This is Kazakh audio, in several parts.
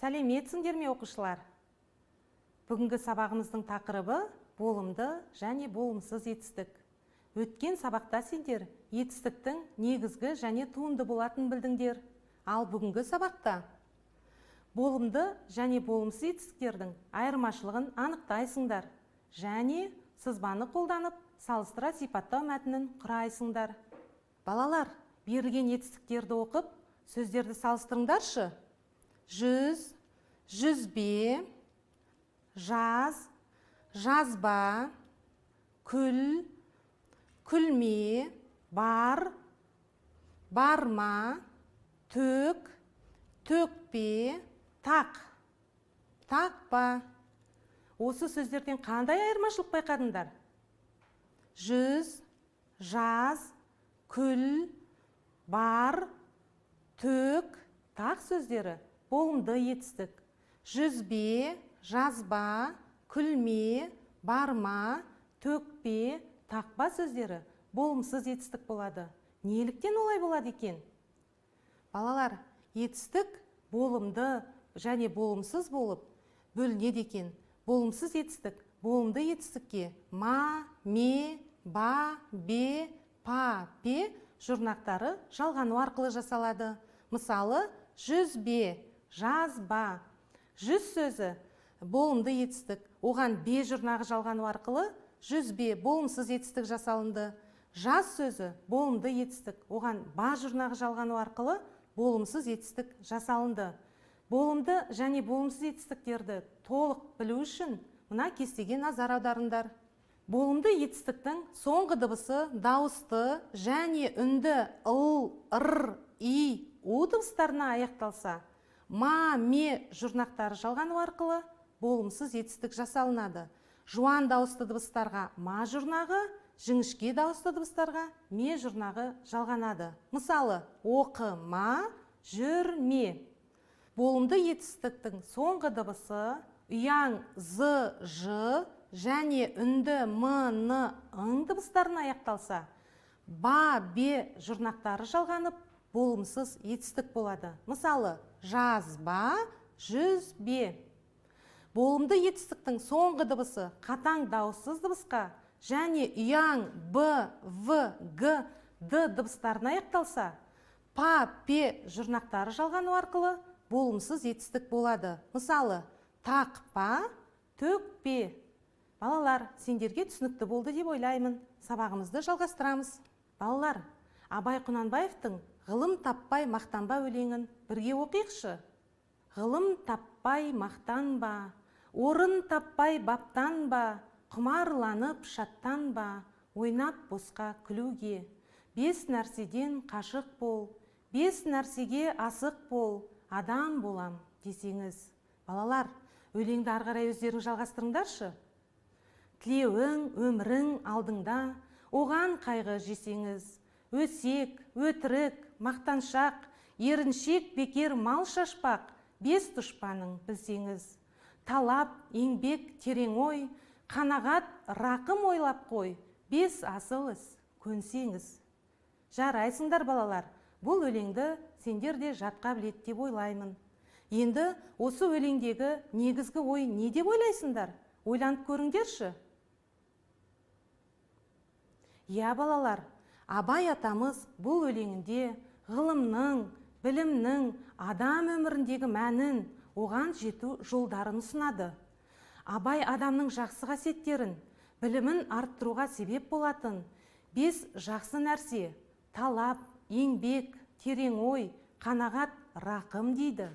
Сәлеметсіңдер ме, оқушылар? Бүгінгі сабағымыздың тақырыбы – болымды және болымсыз етістік. Өткен сабақта сендер етістіктің негізгі және туынды болатынын білдіңдер. Ал бүгінгі сабақта болымды және болымсыз етістіктердің айырмашылығын анықтайсыңдар және сызбаны қолданып, салыстыра сипаттау мәтінін құрайсыңдар. Балалар, берілген етістіктерді оқып, сөздерді салыстырыңдаршы. Жүз, жүзбе, жаз, жазба, күл, күлме, бар, барма, төк, төкпе, тақ, тақпа. Осы сөздерден қандай айырмашылық байқадыңдар? Жүз, жаз, күл, бар, төк, тақ сөздері болымды етістік. Жүзбе, жазба, күлме, барма, төкпе, тақпа сөздері болымсыз етістік болады. Неліктен олай болады екен? Балалар, етістік болымды және болымсыз болып бөлінеді екен. Болымсыз етістік болымды етістікке ма, ме, ба, бе, па, пе жұрнақтары жалғану арқылы жасалады. Мысалы, жүзбе, жазба. Жүз сөзі болымды етістік, оған бе жұрнағы жалғану арқылы жүзбе болымсыз етістік жасалынды. Жаз сөзі болымды етістік, оған ба жұрнағы жалғану арқылы болымсыз етістік жасалынды. Болымды және болымсыз етістіктерді толық білу үшін мына кестеге назар аударыңдар. Болымды етістіктің соңғы дыбысы дауысты және үнді ыл, ыр, и, у дыбыстарына аяқталса, ма, ме жұрнақтары жалғану арқылы болымсыз етістік жасалынады. Жуан дауысты дыбыстарға ма жұрнағы, жіңішке дауысты дыбыстарға ме жұрнағы жалғанады. Мысалы, оқыма, жүрме. Болымды етістіктің соңғы дыбысы ұяң з, ж және үнді м, н, ң дыбыстарына аяқталса, ба, бе жұрнақтары жалғанып, болымсыз етістік болады. Мысалы, жазба, жүзбе. Болымды етістіктің соңғы дыбысы қатаң дауыссыз дыбысқа және ұяң б, в, г, д дыбыстарына аяқталса, па, пе жұрнақтары жалғану арқылы болымсыз етістік болады. Мысалы, тақпа, төкпе. Балалар, сендерге түсінікті болды деп ойлаймын. Сабағымызды жалғастырамыз. Балалар, Абай Құнанбаевтың «Ғылым таппай мақтанба» өлеңін бірге оқиықшы. Ғылым таппай мақтанба, орын таппай баптанба, құмарланып шаттанба, ойнап босқа күлуге. Бес нәрседен қашық бол, бес нәрсеге асық бол, адам болам десеңіз. Балалар, өлеңді ары қарай өздерің жалғастырыңдаршы. Тілеуің, өмірің алдыңда, оған қайғы жесеңіз. Өсек, өтірік, мақтаншақ, еріншек, бекер мал шашпақ, бес дұшпаның білсеңіз. Талап, еңбек, терең ой, қанағат, рақым ойлап қой, бес асыл іс көнсеңіз. Жарайсыңдар, балалар! Бұл өлеңді сендер де жатқа біледі деп ойлаймын. Енді осы өлеңдегі негізгі ой не деп ойлайсыңдар? Ойланып көріңдерші. Иә, балалар, Абай атамыз бұл өлеңінде ғылымның, білімнің адам өміріндегі мәнін, оған жету жолдарын ұсынады. Абай адамның жақсы қасиеттерін, білімін арттыруға себеп болатын бес жақсы нәрсе – талап, еңбек, терең ой, қанағат, рақым дейді.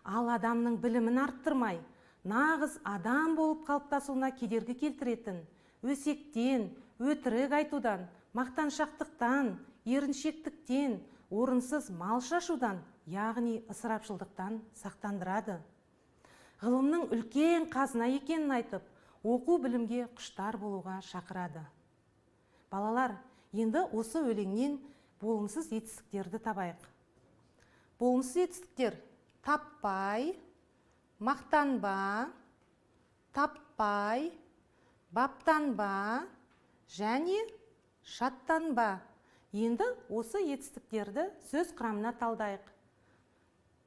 Ал адамның білімін арттырмай, нағыз адам болып қалыптасуына кедергі келтіретін өсектен, өтірік айтудан, мақтаншақтықтан, еріншектіктен, орынсыз мал шашудан, яғни ысырапшылдықтан сақтандырады. Ғылымның үлкен қазына екенін айтып, оқу білімге құштар болуға шақырады. Балалар, енді осы өлеңнен болымсыз етістіктерді табайық. Болымсыз етістіктер: таппай, мақтанба, таппай, баптанба және шаттанба. Енді осы етістіктерді сөз құрамына талдайық.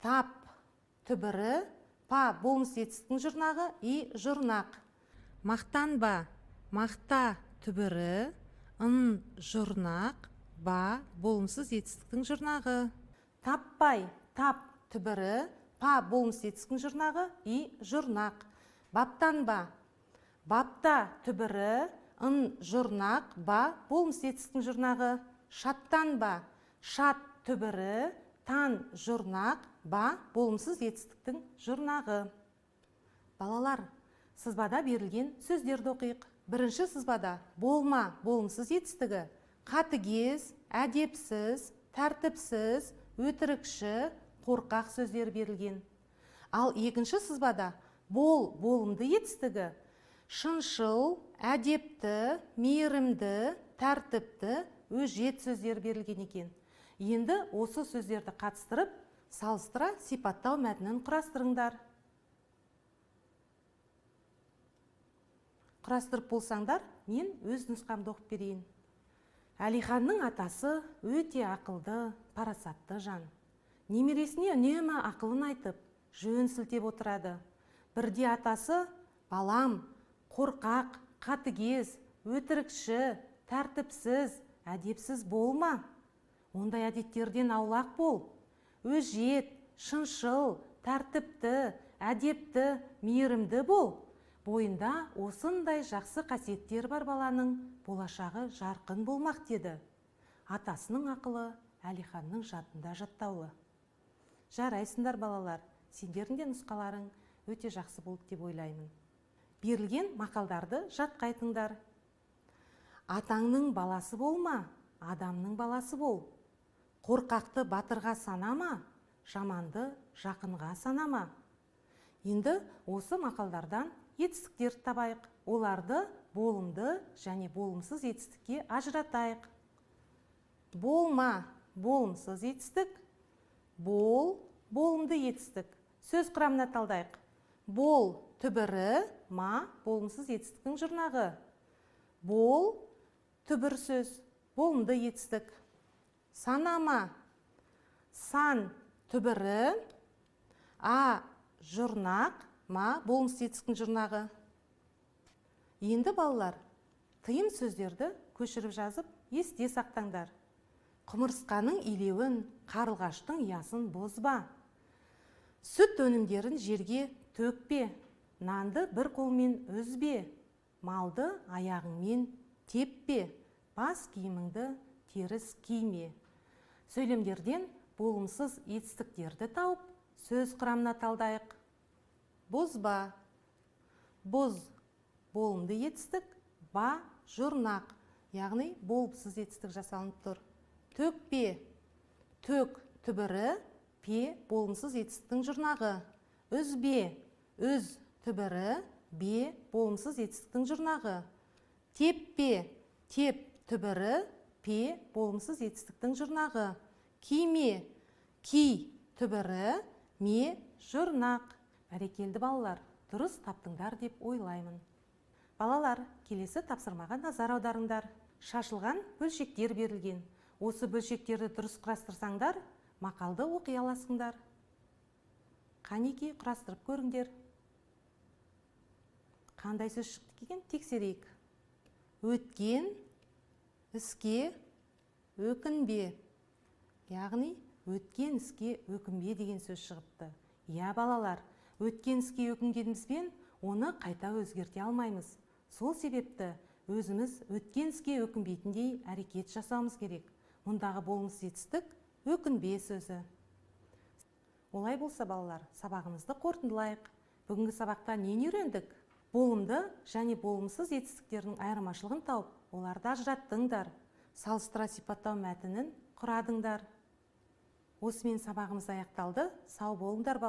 Тап – түбірі, па болымсыз етістіктің жұрнағы и жұрнақ. Мақтанба, мақта түбірі, ын жұрнақ, ба болымсыз етістіктің жұрнағы. Таппай, тап түбірі, па болымсыз етістіктің жұрнағы и жұрнақ. Баптанба, бапта түбірі, ын жұрнақ, ба болымсыз етістіктің жұрнағы. Шаттанба, шат түбірі, тан жұрнақ, ба болымсыз етістіктің жұрнағы. Балалар, сызбада берілген сөздерді оқиық. Бірінші сызбада болма болымсыз етістігі қатыгез, әдепсіз, тәртіпсіз, өтірікші, қорқақ сөздері берілген. Ал екінші сызбада бол болымды етістігі шыншыл, әдепті, мейірімді, тәртіпті, өжет сөздері берілген екен. Енді осы сөздерді қатыстырып, салыстыра сипаттау мәтінін құрастырыңдар. Құрастырып болсаңдар, мен өз нұсқамды оқып берейін. Әлиханның атасы өте ақылды, парасатты жан. Немересіне үнемі ақылын айтып, жөн сілтеп отырады. Бірде атасы: «Балам, қорқақ, қатыгез, өтірікші, тәртіпсіз, әдепсіз болма. Ондай әдеттерден аулақ бол. Өжет, шыншыл, тәртіпті, әдепті, мейірімді бол. Бойында осындай жақсы қасиеттер бар баланың болашағы жарқын болмақ», деді. Атасының ақылы Әлиханның жадында жаттаулы. Жарайсыңдар, балалар, сендердің де нұсқаларың өте жақсы болды деп ойлаймын. Берілген мақалдарды жатқа айтыңдар. Атаңның баласы болма, адамның баласы бол. Қорқақты батырға санама, жаманды жақынға санама. Енді осы мақалдардан етістіктерді табайық. Оларды болымды және болымсыз етістікке ажыратайық. Болма болымсыз етістік, бол болымды етістік. Сөз құрамына талдайық. Бол түбірі, ма болымсыз етістіктің жұрнағы. Бол түбір сөз, болымды етістік. Санама, сан түбірі, а жұрнақ, ма болымсыз етістіктің жұрнағы. Енді балалар, тыйым сөздерді көшіріп жазып, есте сақтаңдар. Құмырсқаның илеуін, қарлығаштың ұясын бұзба. Сүт өнімдерін жерге төкпе, нанды бір қолмен үзбе, малды аяғыңмен теппе, бас киіміңді теріс киме. Сөйлемдерден болымсыз етістіктерді тауып, сөз құрамына талдайық. Бұзба, бұз болымды етістік, ба жұрнақ, яғни болымсыз етістік жасалынып тұр. Төкпе, төк түбірі, пе болымсыз етістіктің жұрнағы. Үзбе, үз түбірі, бе болымсыз етістіктің жұрнағы. Теппе, теп түбірі, пе болымсыз етістіктің жұрнағы. Киме, ки түбірі, ме жұрнақ. Бәрекелді балалар, дұрыс таптыңдар деп ойлаймын. Балалар, келесі тапсырмаға назар аударыңдар. Шашылған бөлшектер берілген. Осы бөлшектерді дұрыс құрастырсаңдар, мақалды оқи аласыңдар. Қанекей, құрастырып көріңдер. Қандай сөз шықты екен, тексерейік. Өткен іске өкінбе. Яғни өткен іске өкінбе деген сөз шығыпты. Иә, балалар, өткен іске өкінгенімізбен оны қайта өзгерте алмаймыз. Сол себепті өзіміз өткен іске өкінбейтіндей әрекет жасауымыз керек. Мұндағы болымсыз етістік өкінбе сөзі. Олай болса, балалар, сабағымызды қорытындылайық. Бүгінгі сабақта нені үйрендік? Болымды және болымсыз етістіктердің айырмашылығын тауып, оларды ажыраттыңдар. Салыстыра сипаттау мәтінін құрадыңдар. Осымен сабағымыз аяқталды. Сау болыңдар, балалар.